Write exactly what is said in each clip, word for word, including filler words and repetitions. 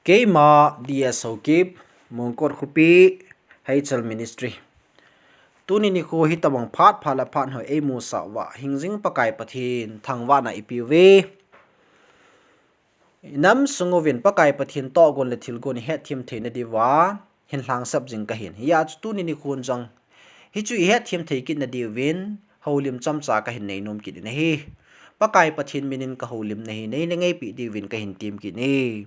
Keima D S Haokip, Mongkot Khopi, Hei Chal Ministry. Tuni nikho hi tabang phat pha le phat hoi eimusah uva, hingjing Pakai Pathen thangvahna ipiuve. Inam sung uvin Pakai Pathen tohgon le thilgon ihetthem theina diuva, hin lhangsap jing kahin. Hijeh chun tuni nikhon jong, hichu ihetthem thei kit nadiuvin, houlim chomcha kahin neinom kit in ahi. Pakai Pathen minin kahoulim nahi, neina ngeipi diuvin kahin tem kit in ahi.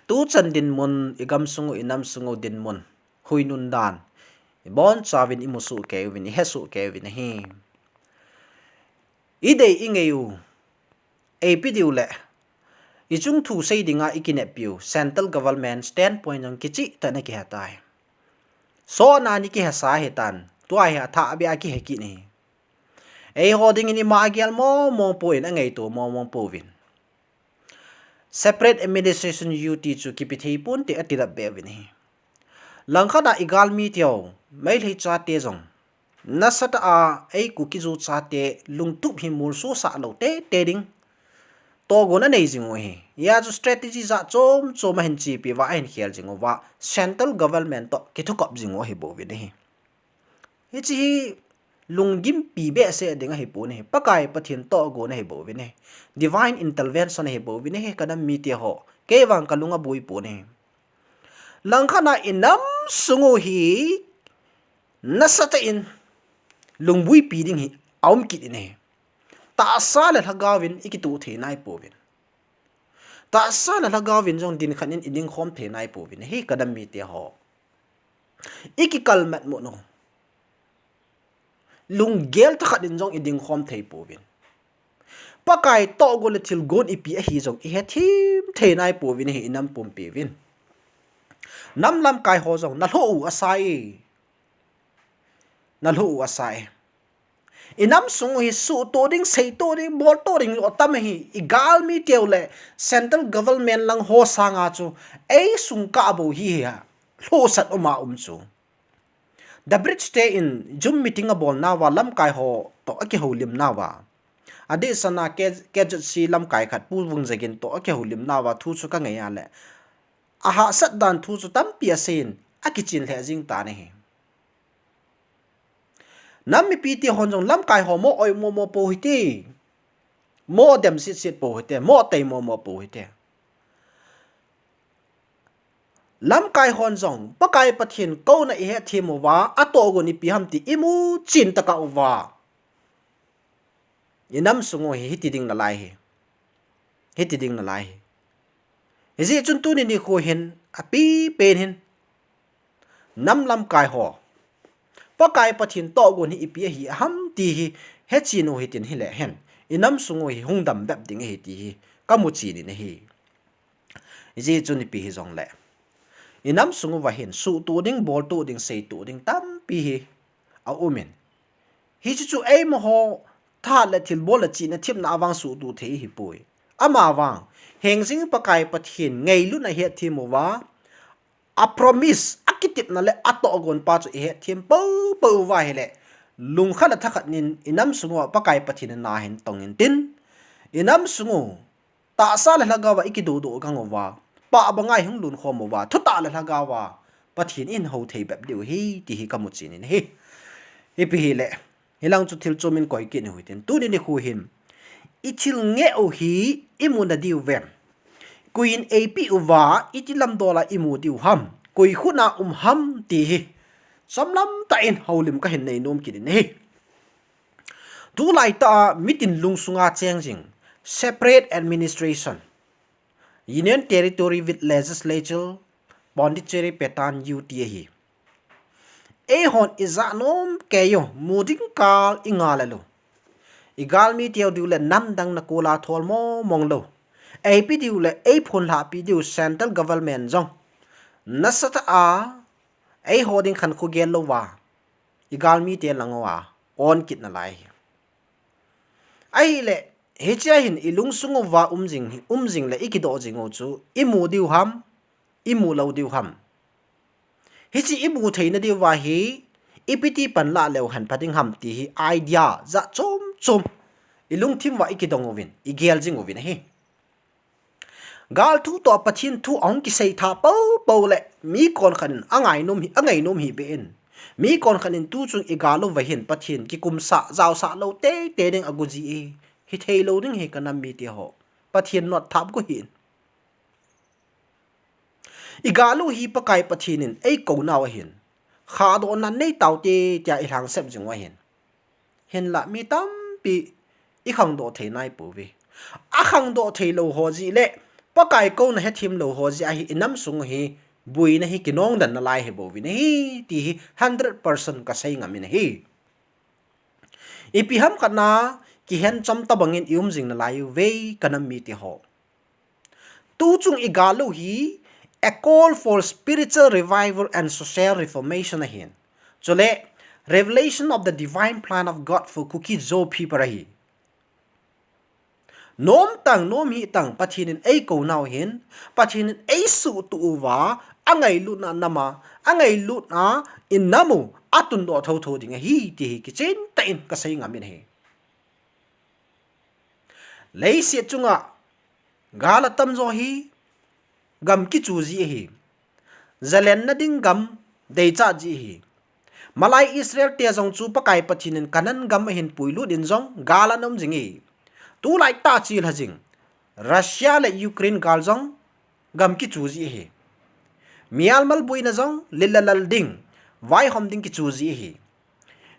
Tuchan dinmun, igam sung u, inam sung u dinmun, huinun dan, ibonchauvin imusoh kei uvin, ihesoh kei uvin ahi. Idei ingei u, ipi diu le, ichung thu sei dinga ikineppiu, central government standpoint jong kichehtah in akihetai. Sohna ni kihesa ahitan, tua hi athah beh a kihe kit in ahi. Eiho dingin ima agel mong mong poi, angaito mong mong pouvin. Separate administration U T chu kipe thei ponte atilap beh uvin ahi. Langkhat a igalmi teu, Meitei chate jong, nasatah a ei Kuki-Zo chate lungtup hi molsosah lou teitei ding tohgon anei jing u ahi. Hijeh chun strategy jat chom chom ahin chepi uva, ahin khel jing uva, central government toh kithukop jing u ahibouvin ahi. Hiche hi lunggimpi behseh ding ahipon ahi. Pakai Pathen tohgon ahibouvin ahi. Divine intervention ahibouvin ahi, kanam mite ho. Kei vang kalung aboi pon ahi. Langkhat a inam sung u hi nasatah in lungbuipi ding hi aum kit in ahi. Tahsa le lhagaovin ikitoh thei naipouvin. Tahsa le lhagaovin jong dinkhat in idingkhom thei naipouvin ahi, kanam mite ho. Ikikalmat mo no. Lunggel thakhat in jong idingkhom thei pouvin. Pakai tohgon le thilgon ipi ahi jong ihethem thei naipouvin ahi, inam pumpi uvin. Nam lamkai ho jong nalhoh u asai. Nalhoh u asai. Inam sung u hi suhtoh ding, seitoh ding, boltoh ding lou atam ahi, igalmi teu le central government lang ho sanga chu, eisung kah bou hi hi a, lhohsah uma um chu. The Bridge te in Zoom meeting abolnauva lamkai ho toh akihoulimnauva, adehsana K-, KZC lamkai khat Pu Vungjagin toh akihoulimnauva thu chu kangei a le, ahahsat dan thu chu tampi aseiyin, akichen lheh jing tan ahi. Nam mipi te hon jong lamkai ho mo oimo mo pou hite. Mo dem sit sit pou hite, mo teimo mo pou hite. Lamkai hon jong Pakai Pathen kouna ihetthem uva, atohgon ipi ham ti imu chen tokah uva, inam sung u hi hiti ding nalai hi. Hiti ding nalai hi. Hijeh chun tuni nikho hin apipen hin, nam lamkai ho, Pakai Pathen tohgon hi ipi ahi ham ti hi hechen u hitin, hile hen, inam sung u hi hung dambep ding ahi ti hi kamu chen in ahi. Hijeh chun ipi hijongle, inam sung uva hin suhtoh ding, boltoh ding, seitoh ding tampi hi aumin, hichu chu eimaho tha le thilbol le chihna thepna a vang suhtoh thei ahipoi. Amavang, hingjing Pakai Pathen ngailutna ihetthem uva, apromise, akitepna le atohgon pa chu ihetthem poupou uva ahile, lungkhat le thakhat in inam sung uva Pakai Pathen in na hin tong intin, inam sung u tahsa le lhagaova ikidodoh gang uva, pah banga ihung lunkhom uva, thutah le lhagaova Pathen in houthei bep diu ahi ti hi kamu chen in ahi. Ipi hile, hilang chu thil chom in koi kit u hitin, tuni nikho hin ithil ngeh u hi imu nadiu vem? Koiyin eipeh uva iti lamdol a imu diu ham, koi khut a um ham ti hi chomlam tah in houlim kahin neinom kit in ahi. Tulaitah a mitin lungsunga cheng jing, separate administration, Union Territory with Legislature, Pondicherry pattern U T ahi. Eihon ijah nom keiyu, mu ding kal inga le lou. Igalmi teu diu le namdang nakola thol mong mong lou. Eipe diu le eiphonlhahpi diu central government jong nasatah a eiho ding khankho gel louva, igalmite lang uva on kit nalai hi. Ahile, hichea hin ilungsung uva um jing, um jing le ikidoh jing u chu imu diu ham, imu lou diu ham? Hiche imu theina diuva hi ipiti pan lah leu hen pha ding ham ti hi idea jat chom chom ilungthim uva ikidong uvin, igel jing uvin ahi. Gal thu toh Pathen thu ahung kisei tha popo le mi konkhat in angainom hi, angainom hi be in. Mi konkhat in tuchung i gal uva hin Pathen kikumsah, jaosah lou teitei ding agu ji e. Hithei lou ding hi ka nam mite ho. Pathen notthap gu hin. I gal u hi Pakai Pathen in eikou nau ahin. Khadohna nei taute tia i lhangsep jing u ahin. Hinlah mi tampi i khangdoh thei nai pouve. A khangdoh thei lou ho jeh le Pakai kouna hethem lou ho jeh ahi i nam sung hi buina hi kinongdan nalai hi bouvin ahi ti hi hundred percent ka sei ngam in ahi. Ipi ham khat na kihen chom tabang in i um jing nalai uve ka nam mite ho. Tuchung i gal u hi a call for spiritual revival and social reformation ahin. Chule, revelation of the divine plan of God for Kuki-Zo people ahi. Nom tang, nom hi tang, Pathen in eikou nau hin, Pathen in eisuhtuh uva, angailutna nam a, angailutna i nam u, atundoh thotho ding ahi, ti hi kichen tah in ka sei ngam in ahi. Leiset chunga gal atam jo hi gam kichu ji ahi. Jalenna ding gam deichat ji ahi. Malai Israel te jong chu Pakai Pathen in Canaan gam ahin puilut in jong gal ana um jing e. Tulai tah chilha jing Russia le Ukraine gal jong gam kichu ji ahi. Mial mal buina jong lilal ding, vaihom ding kichu ji ahi.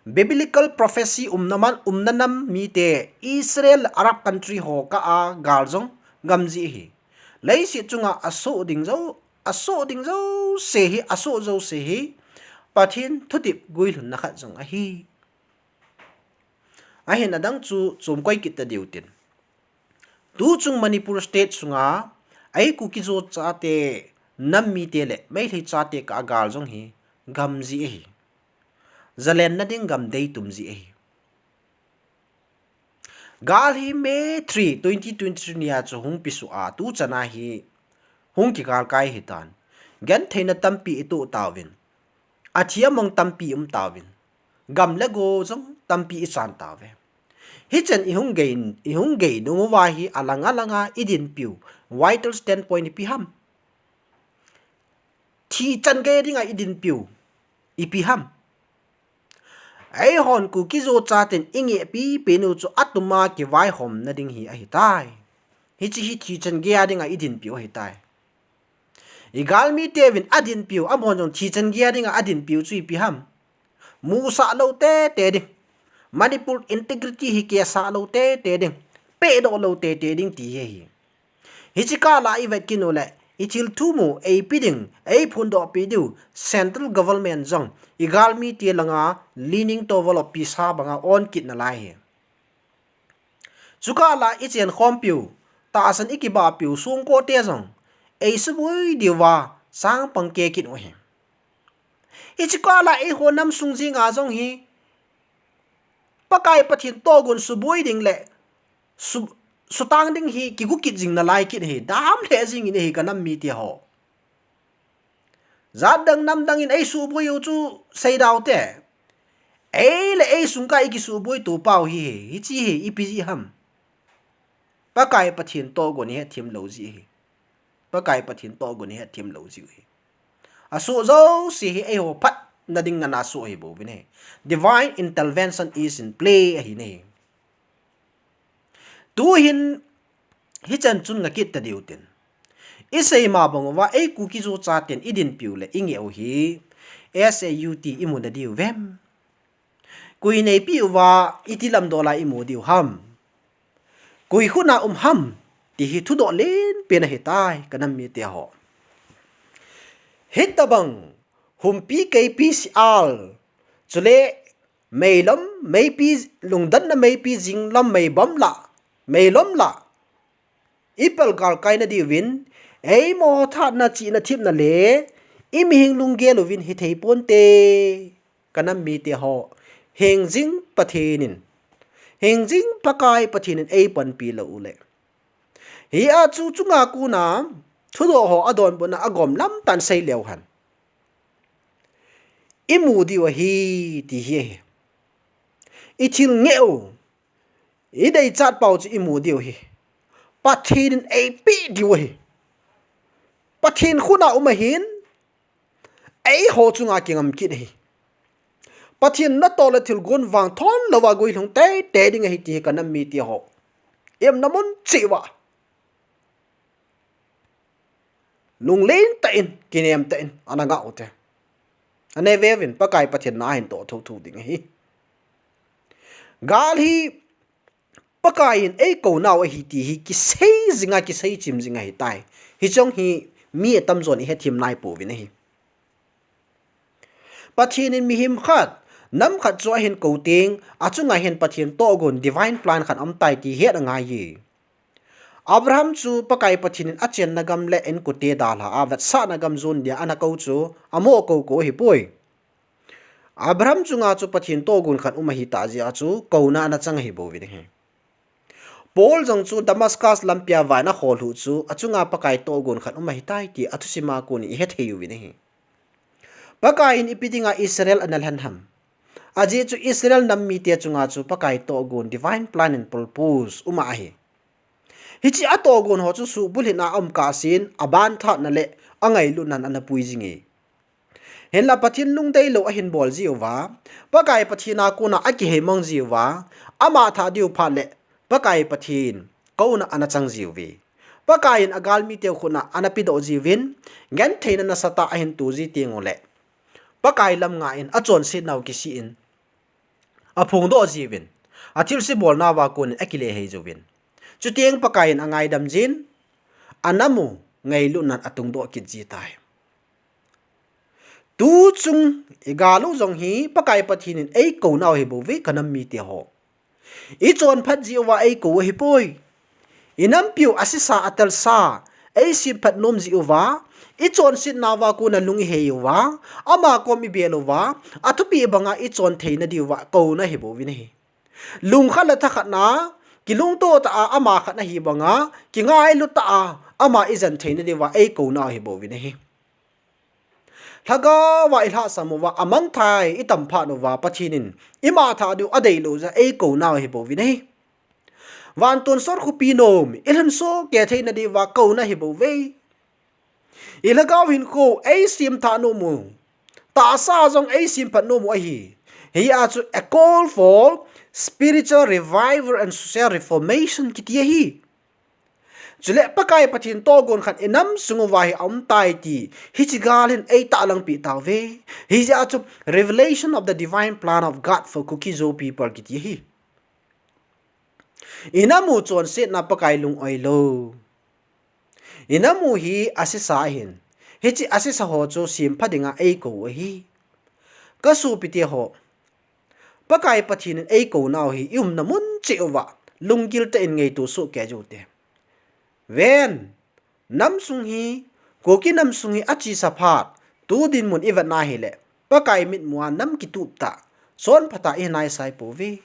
Biblical prophecy umna man, umna nam mite Israel, Arab country ho kah a gal jong gam ji ahi. Leiset chunga asoh ding jo, asoh ding jouse hi, asoh jouse hi Pathen thutep guilhunna khat jong ahi. Ahin adang chu chomkoi kit tadiu tin. Tuchung Manipur state sunga ei Kuki-Zo chate, nam mite le Meitei chate kah a gal jong hi gam ji ahi. Jalenna ding gam deitum ji ahi. Gal hi May three, twenty twenty-three nia chu hung pisuh a, tuchan a hi hung kigalkai hitan. Gentheina tampi i toh tauvin. Athi amang tampi um tauvin. Gam le go jong tampi i chan tauve. Hichan i hung gei, i hung gei nung uva hi alang alanga i dinpiu vital standpoint ipi ham. Thi chan gei dinga i dinpiu ipi ham. Eihon Kuki-Zo chaten i ngepi penu chu atuma kivaihomna ding hi ahitai. Hiche hi thi chan gei a dinga i dinpiu ahitai. I galmite uvin adinpiu, amahon jong thi chan gei a dinga adinpiu chu ipi ham. Musah lou teitei ding. Manipur integrity hi kesah lou teitei ding. Pehdoh lou teitei ding ti hi ahi. Hiche kah la i vet kit u le, i thil thum u eipe ding, eiphondohpi diu, central government jong i galmite langa leaning towards pi sa banga on kit nalai ahi. Chukah la i chenkhompiu, tahsan i kibahpiu, songkote jong eisuboi diuva sangpang kei kit u ahi. Hiche kah la eiho nam sung jenga jong hi Pakai Pathen tohgon suboi ding le su, sutang ding hi kigu kit jing nalai kit ahi, dam lheh jing in ahi ka nam mite ho. Jat dang nam dang in eisuboi u chu seidau te. Ei le ei sung kah i kisuboi to pau hi ahi, hiche hi ipi jeh ham. Pakai Pathen tohgon i hetthem lou jeh ahi. Pakai Pathen tohgon i hetthem lou jeh ahi. Asoh jouse hi eiho phatna ding nana soh ahi bouvin ahi. Divine intervention is in play ahi ne. Tuhin hichan chun nga kit tadiu tin. I seima bang uva ei Kuki-Zo chaten i dinpiu le i ngeh u hi S A U T i mu nadiu vem. Koi neipi uva iti lamdol a i mu diu ham. Koi khut na um ham ti hi thudoh lenpen ahitai ka nam mite ho. Hitabang humpi keipi sial, chule meilom meipi, lungdonna meipi jinglam meibom la, meilom la i palgalkai nadiuvin, eimo thatna chihna themna le i mihing lunggel uvin hithei ponte ka nam mite ho. Hingjing Pathen in, hingjing Pakai Pathen in eipanpi lou u le, hia chu chunga kona thudoh ho adonbutna agom lam tah in sei leu hen i mu diu ahi ti hi ahi. I thil ngeh u, i deichat pau chu i mu diu ahi. Pathen in eipeh diu ahi. Pathen khut a um ahin, eiho chunga kingam kit ahi. Pathen natoh le thilgon vang thon louva guilhung teitei ding ahi ti hi ka nam mite ho, i umna mun cheh uva lunglen tah in, kinem tah in ana ngah ute. Anei veuvin, Pakai Pathen na ahin toh thotho ding ahi. Gal hi Pakai in eikounau ahi ti hi kisei jinga, kisei chim jinga ahitai. Hiche jong hi mi atamjon ihethem naipouvin ahi. Pathen in mihem khat, nam khat chu ahin kou teng, achunga hin Pathen tohgon, divine plan khat aumtai ti het angai e. Abraham chu Pakai Pathen in achenna gam le inkote dalha a vetsahna gam jon dia ana kou chu, amo kou kou ahipoi. Abraham chunga chu Pathen tohgon khat um ahitah jeh a chu kouna ana chang ahibouvin ahi. Paul jong chu Damascus lampia vai'a ana kholhuh chu achunga Pakai tohgon khat um ahitai ti athusima konin ihethei uvin ahi. Pakai in ipi dinga Israel ana lhen ham? Ajeh chu Israel nam mite chunga chu Pakai tohgon, divine plan and purpose um ahi. Hiche atohgon ho chu suhbulhit a aum kahsen, abanthatna le angailutnan ana pui jinge. Hinla Pathen lungdeilou ahin bol jiuva, Pakai Pathen a kona akihei mang jiuva, ama thah diu phat le Pakai Pathen kouna ana chang jiuve. Pakai in agalmiteu khut'a ana pedoh jiuvin, gentheina nasatah a ahin to ji tengule Pakai lam ngah in achonsetnau kisih in aphongdoh jiuvin, athilse bolnauva konin akile hei jiuvin. Chuteng Pakai in angaidam jin, anam u ngailutnan atungdoh kit jitai. Tuchung igal u jong hi Pakai Pathen in eikounau ahibouve ka nam mite ho. Ichonphat jeh uva eikou ahipoi. Inampiu asesa atelsa eisemphat nom jeh uva, ichonsetnauva kona lung ihei uva, ama kom ibel uva, athupeh banga ichon theina diuva kouna ahibouvin ahi. Lungkhat le thakhatna, kilungto tah a ama khat nahi banga, kingailut tah a ama ijen theina diuva eikounau ahibouvin ahi. Lhagaova ilhahsam uva, amangthai itamphat uva, Pathen in ima thah diu adeilou jeh a eikounau ahibouvin ahi. Vantonsot khopi nom ilhunsoh kei theina diuva kouna ahibouve. Ilhagao hinkho eisemthah nom u, tahsa jong eisemphat nom u ahi. Hia chu a call for spiritual revival and social reformation kiti ahi. Chule Pakai Pathen tohgon khat inam sung uva hi aumtai ti hiche gal hin eitahlang peh tauve. Hijeh a chu revelation of the divine plan of God for Kuki-Zo people kiti ahi. Inam u chonsetna Pakai lung-oi lou. Inam u hi asesa ahin, hiche asesa ho chu sempha dinga eikou u ahi. Kasopite ho, Pakai Pathen in eikounau hi iumna mun cheh uva lunggil tah in ngaito soh kei jiute. Ven, nam sung hi, Kuki nam sung hi achesa phat, tu dinmun ivetna hile, Pakai mitmua nam kitup tah, chonphat a ihi naisai pouve.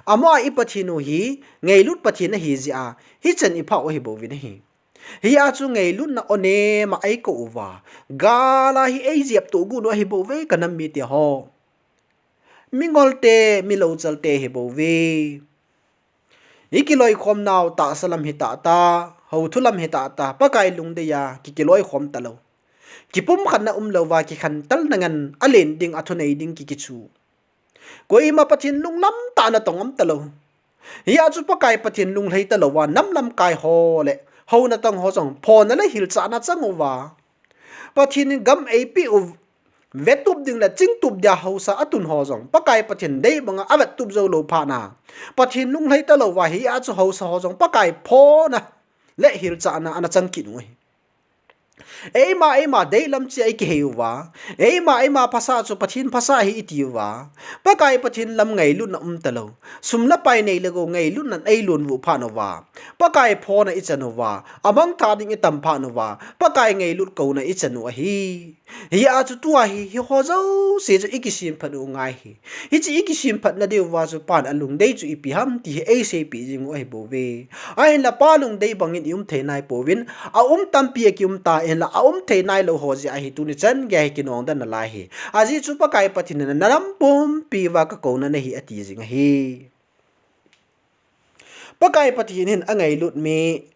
Ama i Pathen u hi ngailut Pathen ahijeh a hichan iphah u ahibouvin ahi. Hia chu ngailutna onema eikou uva, gal a hi eijeptoh got u ahibouve ka nam mite ho. Mingolte, milouchalte ahibouve. Ikiloikhomnau tahsa lam hitah tah, houthu lam hitah tah, Pakai lungdei a kikiloikhom talou, kipumkhatna umlouva kikhantelna ngen alen ding, athunei ding kikichu. Koima Pathen lunglam tah natong um talou. Hia chu Pakai Pathen lunglhai talouva nam lamkai ho le hou natong ho jong phona le hilchahna chang uva, Pathen in gam eipeh u vettup ding le chingtup dia haosa atun ho jong Pakai Pathen dei banga avettup joulou phatna, Pathen lunglhai talouva hia chu haosa ho jong Pakai phona le hilchahna ana chang kit u ahi. Eima, eima deilam cheh a ikihei uva, eima, eima phasa chu Pathen phasa ahi iti uva, Pakai Pathen lam ngailutna um talou, sum le pai nei le gou ngailutnan eilonvuh phat uva, Pakai phona ichan uva, amangthah ding itam phat uva, Pakai ngailut kouna ichan u ahi. Hia chu tua hi, hiho jouse chu ikisemphat u ngai ahi. Hiche ikisemphatna diuva chu Pan alungdei chu ipi ham ti hi eiseipeh jing u ahibouve. Ahinla Pa lungdei bangin ium thei naipouvin, aum tampi akium ta, ahinla aum thei nailou ho jeh ahi tuni chan gei hi kinongdan nalai ahi. Ajeh chu Pakai Pathen in nam pumpi uva kakouna nahi ati jing ahi. Pakai Pathen hin angailut mi,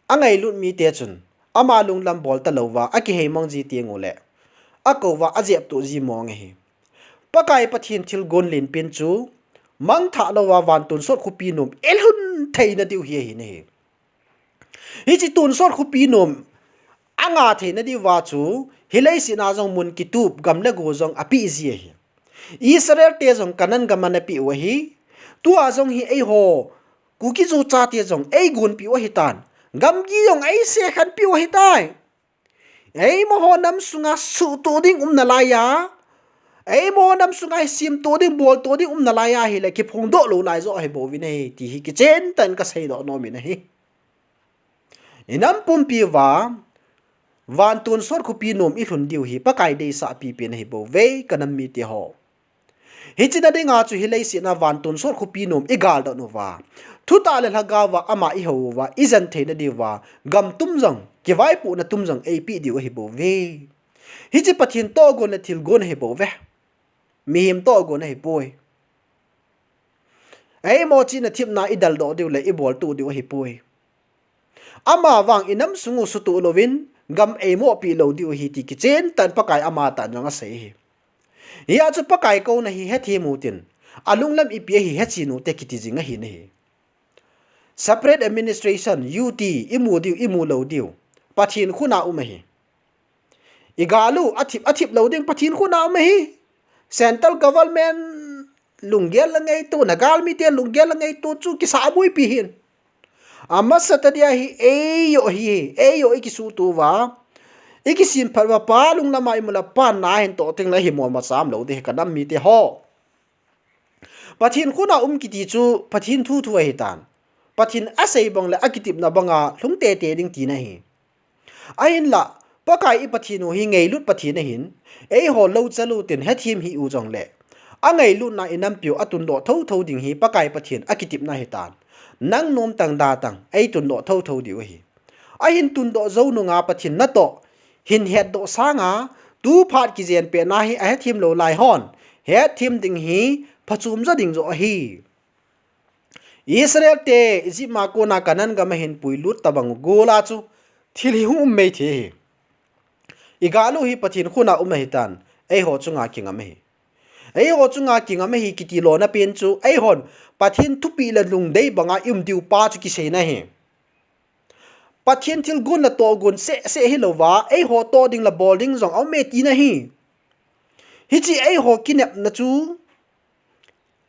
angailut mite chun ama lunglam bol talouva, akihei mang ji teng uleh, akou uva, ajep toh ji mong ahi. Pakai Pathen thilgon lenpen chu, mangthah louva, vantonsot khopi nom, ilhun theina diu hi ahi nahi. Hiche tonsot khopi nom, anga theina diuva chu, hileiset a jong mun kitup, gam le go jong apeh ji ahi. Israel te jong Canaan gam ana peh u ahi. Tua jong hi eiho, Kuki Zo chate jong eigonpeh u ahitan. Gamgi jong eisekhanpeh u ahitai. Eimaho nam sunga suhtoh ding umna laiya, eimaho nam sunga hi semtoh ding, boltoh ding umna laiya ahileh kiphongdoh lou lai joh ahibouve nahi, ti hi kichen tah in kaseidoh nom in ahi. Inam pumpi uva, vantonsot khopi nom ilhun diu hi, Pakai deisah pipen ahibouve, kanam mite ho. Hiche na dinga chu hileiset a vantonsot khopi nom igaldoh uva, thutah le lhagao va ama ihou uva, ijen theina diuva, gam tum jong, kivaipohna tum jong eipeh diu ahibouve. Hiche Pathen tohgon le thilgon ahibouve. Mihem tohgon ahipoi. Eimo chihna thepna idaldoh diu le iboltoh diu ahipoi. Ama vang inam sung u suhtoh louvin, gam eimohpeh lou diu ahi ti kichen tah in Pakai ama tah in jong asei ahi. Hia chu Pakai kouna hi hethem utin, alunglam ipi ahi hechen ute kiti jing ahi nahi. Separate administration, U T, imu diu, imu lou diu, Pathen khut a um ahi. Igal u, athip, athip lou ding Pathen khut a um ahi. Central government lunggel le ngaito, na galmite lunggel le ngaito chu kisahboipi hih in. Amasa tah dia hi, eiho hi, eiho ikisuhtoh uva, ikisemphat uva, Pa lunglam a imu le Pa na hin toh teng le himol macham lou ding hi kanam mite ho. Pathen khut a um kiti chu Pathen thu thu ahitan. Pathen asei bang le akitepna banga lhung teitei ding tina ahi. Ahinlah, Pakai i Pathen u hi ngailut Pathen ahin, eiho lou chal utin hethem hih u jongleh, angailutna inampiu atundoh thotho ding hi Pakai Pathen akitepna ahitan. Nang nom tang da tang, eitundoh thotho diu ahi. Ahin tundoh jou nunga Pathen natoh hin hetdoh sanga, tu phat kijen pehna hi ahethem lou lai hon, hethem ding hi phachom jo ding joh ahi. Israel te Egypt ma kona Canaan gam ahin puilut tobang u gola chu thil hi hung um mei thei ahi. Igal u hi Pathen khut a um ahitan, eiho chunga kingam ahi. Eiho chunga kingam ahi kiti lona pen chu, eihon Pathen thupeh le lungdei banga i um diu pa chu kiseina ahi. Pathen thilgon le tohgon seh seh hilouva, eiho toh ding le bol ding jong aume tina ahi. Hiche eiho kinepna chu,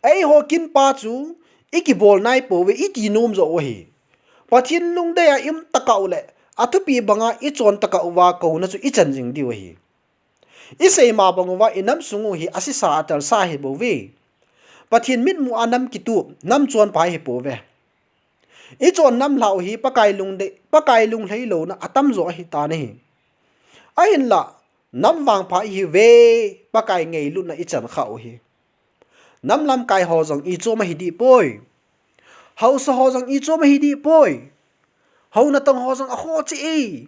eiho kin pa chu, ikibol naipouve, iti nom joh u ahi. Pathen lungdei a i um tokah uleh, athupeh banga ichon tokah uva kouna chu ichan jing diu ahi. Isei ma bang uva inam sung u hi asesa atalsa ahibouve. Pathen mitmu a nam kitup, nam chonpha ahipouve. Ichon nam lhah u hi Pakai lungdei, Pakai lunglhai louna atamjo ahitan ahi. Ahinlah, nam vangpha ihiuve, Pakai ngailutna ichan khah u hi. Nam lamkai ho jong ichom ahi dih poi. Haosa ho jong ichom ahi dih poi. Hao natong ho jong akhoh cheh e.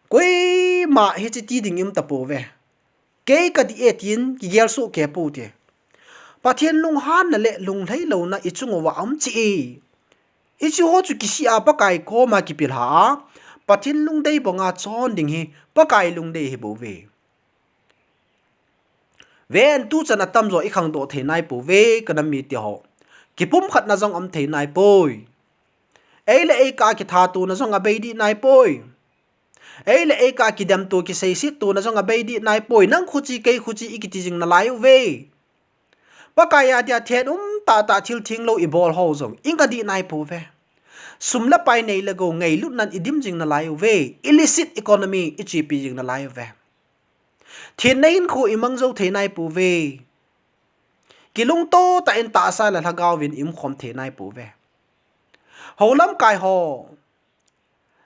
Koima hiche ti ding i um tapouve. Kei kadih e tin kigel soh kei poute. Pathen lunghanna le lunglhai louna ichung uva aum cheh e. Hiche ho chu kisih a Pakai koma kipilha a, Pathen lungdei banga chon ding hi Pakai lungdei ahibouve. Ven, tuchan atamjo ikhangdoh thei naipouve, kanam mite ho. Kipumkhatna jong aum thei naipoi. Ei le ei kah a kithatona jong abei dih naipoi. Ei le ei kah a kidemto kiseisettona jong abei dih naipoi. Nang khuche, kei khuche ikiti jing nalai uve. Pakai a dia then um tahtah thil thenglou ibol ho jong inga dih naipouve. Sum le pai nei le gou ngailutnan idim jing nalai uve. Illicit economy ichepi jing nalai uve. Thenna hinkho imang jou thei naipouve. Kilungto tah in tahsa le lhagao vin i umkhom thei naipouve. Hou lamkai ho,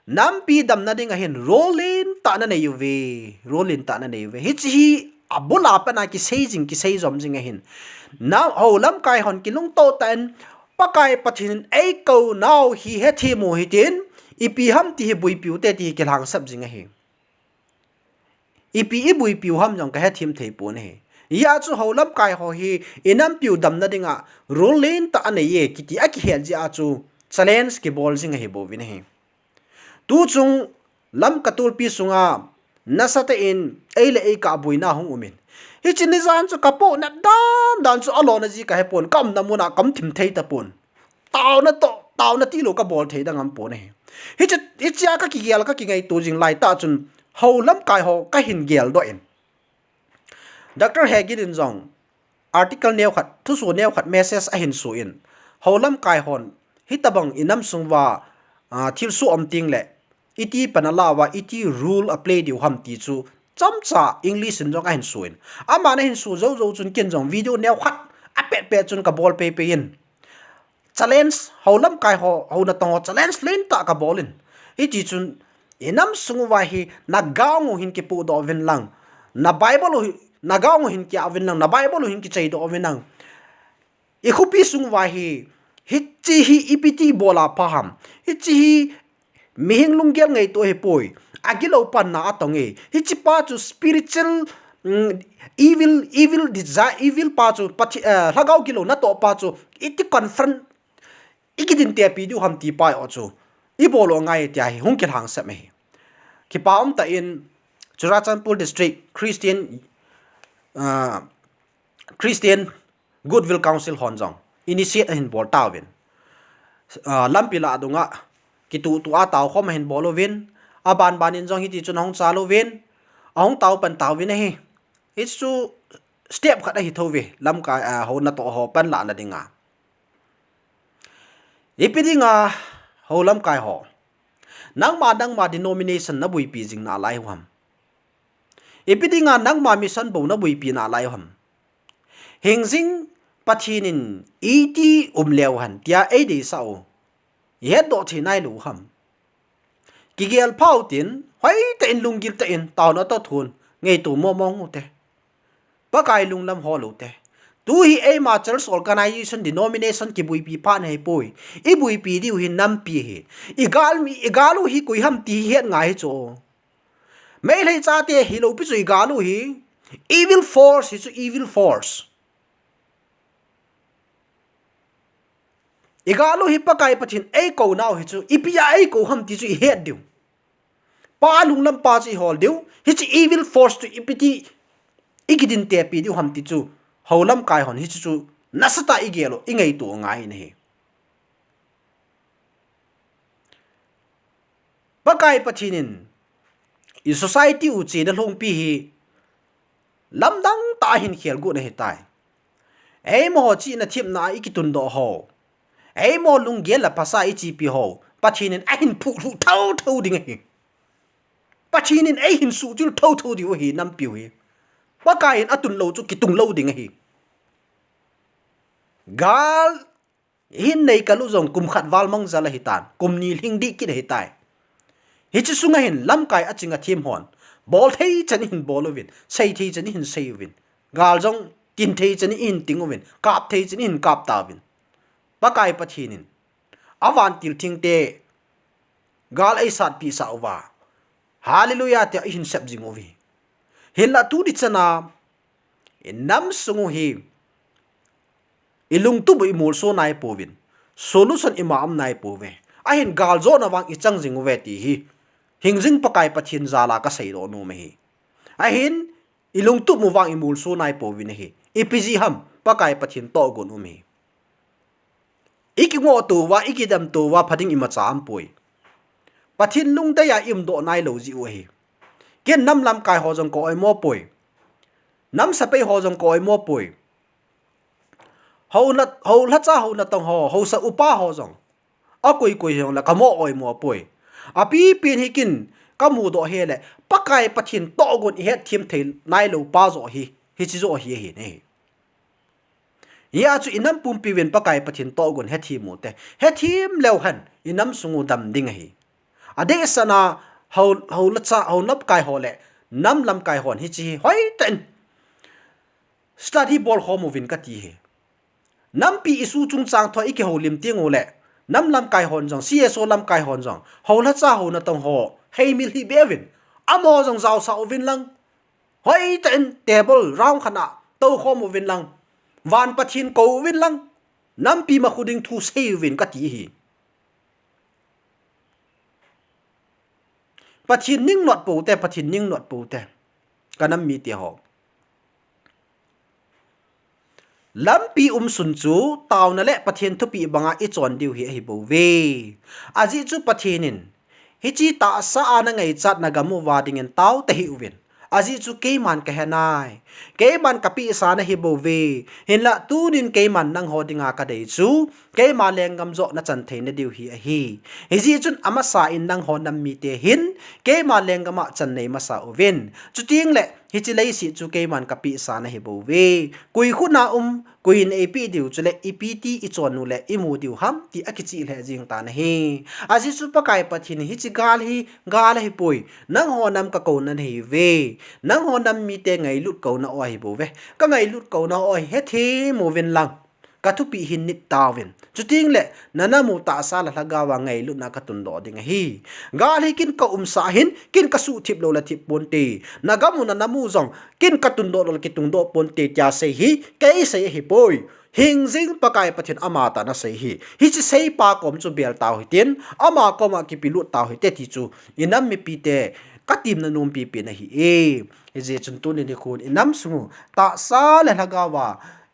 nampi damna dinga hin role lentah nanei uve, role lentah nanei uve. Hiche hi abul a pat a kisei jing, kisei jom jing ahin. Hou lamkai hon kilungto tah in Pakai Pathen in eikou nau hi hethem u hitin, ipi ham ti hi boipiu te ti hi kilhangsap jing ahi. Ipi iboipiu ham jong kahethem thei pon ahi. Hijeh chun hou lamkai ho hi inampiu damna dinga role lentah anei e kiti akihel jeh a chu challenge kibol jing ahibouvin ahi. Tuchung Lamka tulpi sunga nasatah in ei le ei kabuina hung umin. Hiche nijan chu kapohnat dan dan chu alona ji kahepon, kaumna muna kaum thim thei tapon. Taona toh, taona tilou kabol thei dang aumpon ahi. Hiche, hichea kakigel kakingaito jing laitah chun hou lamkai ho kahin geldoh in. Doctor Hagin in jong article neokhat, thusoh neokhat message ahin soh in, hou lamkai hon hitobang inam sung uva, ah, thilsoh um tengle iti pan alah uva, iti role aplay diu ham ti chu chomcha English in jong ahin soh in. Aman ahin soh jou jou chun ken jong video neokhat apet pet chun kabol pei pei in. Challenge, hou lamkai ho, hou natong ho challenge lentah kabol in. Hiti chun, inam sung uva hi nagang u hin kipohdoh uvin lang, na Bible u hi, nagang u hin kia uvin lang, na Bible u hin kicheidoh uvin lang. Ikhopi sung uva hi, hiche hi ipi ti bol a pha ham. Hiche hi mihing lunggel ngaito ahipoi. Agilou panna atong e. Hiche pa chu spiritual, mm, evil, evil desire, evil pa chu, Pathi-, eh, lhagao gilou natoh pa chu, iti confront, ikidin tepi diu ham ti pa o chu. Ibol u ngai tia hi, hung kilhang sep ahi. Kipa umtah in, Churachandpur District Christian, ah, Christian Goodwill Council hon jong initiate ahin bol tauvin. Ah, lampi lah dunga kituh tuh a tao khom ahin bol uvin, aban ban in jong hiti chun ahung chal uvin, ahung tao pan tauvin ahi. Hichu step khat ahi thouve, lamkai, ah, hou natoh ho panlahna dinga. Ipi dinga hou lamkai ho, nangma, nangma denomination nabuipi jing nalai u ham. Ipi dinga nangma mission bou nabuipi nalai u ham. Hingjing Pathen in iti um leu hen tia eideisah u, ihetdoh thei nailou u ham. Kigel phau tin, hoitah in lunggil tah in, taona toh thon, ngaito mong mong u te. Pakai lunglam hol u te. Tu hi eima church organization, denomination kibuipi phat ahipoi. Ibuipi diu hi nampi ahi. Igal mi, igal u hi koi ham ti hi het ngai hi chu. Meitei chate hilou pi chu igal u hi. Evil force hi chu, evil force. Igal u hi Pakai Pathen eikou nau hi chu, ipi a eikou ham ti chu ihet diu. Pa lunglam pa chu ihol diu, hiche evil force chu ipi ti, ikidin tepi diu ham ti chu, hou lamkai hon hiche chu, nasatah igel u, ingaito u ngai ahi. Pakai Pathen in, i society u chena lhungpi hi, lamdang tah a hin khel got ahitai. Eima ho chihna themna a ikitundoh ho, eima lunggel le phasah ichepi ho, Pathen in ahin phuhlhuh thotho ding ahi. Pathen in eihin suhchil thotho diu ahi, nampiu hi. Pakai in atun lou chu kitung lou ding ahi. Gal hin nei kal u jong kum khat val mang jal ahitan, kum ni lhing dih kit ahitai. Hiche sunga hin lamkai aching athem hon, bol thei chan ihin bol uvin, sei thei chan ihin sei uvin. Gal jong tin thei chan ihin tin uvin, kap thei chan ihin kap tauvin. Pakai Pathen in, avantil thengte, gal eisatpi sah uva, Hallelujah tia ihin sep jing uve. Hinlah tu dichan a, inam sung u hi, ilungtup u imolso naipouvin, solution ima um naipouve. Ahin galjona vang ichang jing uve ti hi, hingjing Pakai Pathen jal a kaseidoh nom ahi. Ahin, ilungtup u vang imolso naipouvin ahi. Ipi jeh ham, Pakai Pathen tohgon um ahi. Ikingohto uva, ikidemto uva, pha ding imacha aumpoi. Pathen lungdei a iumdoh nailou jeh u ahi. Ken nam lamkai ho jong ka oimo poi. Nam sepai ho jong ka oimo poi. Hou na, hou lhacha, hou natong ho, haosa upa ho jong, akoi koi hijongle kamo oimo poi. Apipen hi ken kamudoh hile, Pakai Pathen tohgon ihetthem thei nailou pa joh hi, hiche joh hi ahi ne. Hijeh chun inam pumpiuvin Pakai Pathen tohgon hethem u te. Hethem leu hen, inam sung u dam ding ahi. Adehset a, hou, hou lhacha, hou lamkai ho le nam lamkai hon hiche hi hoitah in study bolkhom uvin kati ahi. Nampi issue chungchang thua ikihoulim tengule, nam lamkai hon jong, C S O lamkai hon jong, hou lhacha, hou natong ho heimil hih beh uvin, amaho jong jaosah uvin lang, hoitah in table round khat a toukhom uvin lang, van Pathen kou uvin lang, nampi makhu ding thu sei uvin kati ahi. Pathen ningnot pou te, Pathen ningnot pou te. Ka nam mite ho. Lampi umsun chu taona le Pathen thupeh banga i chon diu hi ahi bou ve. Ajeh chu Pathen in, hiche tahsa a na ngaichat na gam uva dingin tao tahih uvin. Ajeh chu keiman ka he nai. Keiman ka pehsa na hi bou ve. Hinlah tunin keiman nangho dinga ka dei chu, keima lenggam joh na chan theina diu hi ahi. Hijeh chun amasa in nangho nam mite hin, keima lenggam a chan nei masa uvin. Chuteng le, hiche leiset chu keiman ka pehsa na hi bou ve. Koi khut na um, koi in eipeh diu chule, ipi ti i chon u le, i mu diu ham, ti akichih lheh jing tan ahi. Ajeh chu Pakai Pathen in hiche gal hi, gal ahi poi. Nangho nam ka kouna na hi ve. Nangho nam mite ngailut kouna o ahi bou ve. Ka ngailut kouna o hi hethem uvin lang. Ka thupeh hin nit tauvin. Chuteng le, na nam u tahsa le lhagao a ngailutna ka tundoh ding ahi. Gal hi kin ka umsa hin, kin ka suhthip lou le thip ponte. Na gam u na nam u jong, kin ka tundoh lou le kitungdoh ponte tia sei hi, kei sei ahi poi. Hingjing Pakai Pathen ama tah in asei hi. Hiche seipa kom chu bel tau hitin, ama koma kipelut tau hite ti chu, i nam mipite, ka temna nompi pen ahi e. Hijeh chun tuni nikhon, i nam sung u, tahsa le lhagao a,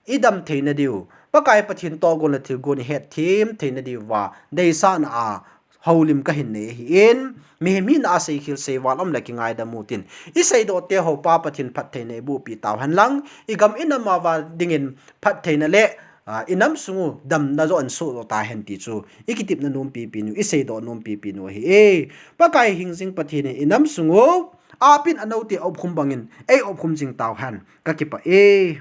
i dam theina diu, Pakai Pathen tohgon le thilgon i hetthem theina diu va, deisahna a, houlim ka hin nei ahin, mihem hina a seikhel seival um le kingaidam utin. I seidoh te ho Pa Pathen phattheina i bohpi tau hen lang, i gam i nam a va dingin phattheina le, a, i nam sung u damna joh in soh joh ta hen ti chu, i kitepna nompi pen u, i seidoh nompi pen u ahi e. Pakai hingjing Pathen in i nam sung u, apin anoute a opkhum bangin, ei opkhum jing tau hen, ka kipah e.